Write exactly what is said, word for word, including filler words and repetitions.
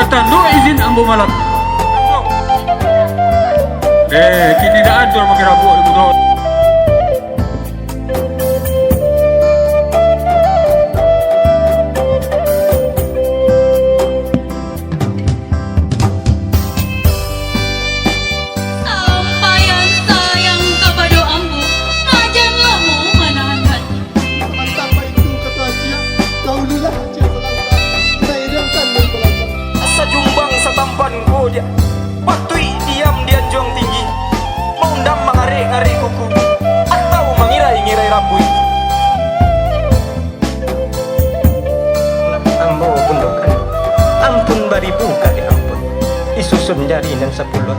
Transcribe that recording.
Tando izin ambo malam. Eh, kini dak ado pakai rabuak di mudo. Sampaian sayang kapado ambo, nak jan lamo manahan hati. Salangkah baitu kato Aciah, daululah Aciah salangkah, indak iriangkan nan balangkah. Sajumbang satampan ko diak, patuik diam di anjuang tinggi, maundam mangarek-ngarek kuku, atau mangirai-ngirai rambuik. Ambo bundokan, ampun baribu kali ampun, disusun jari nan sapuluah.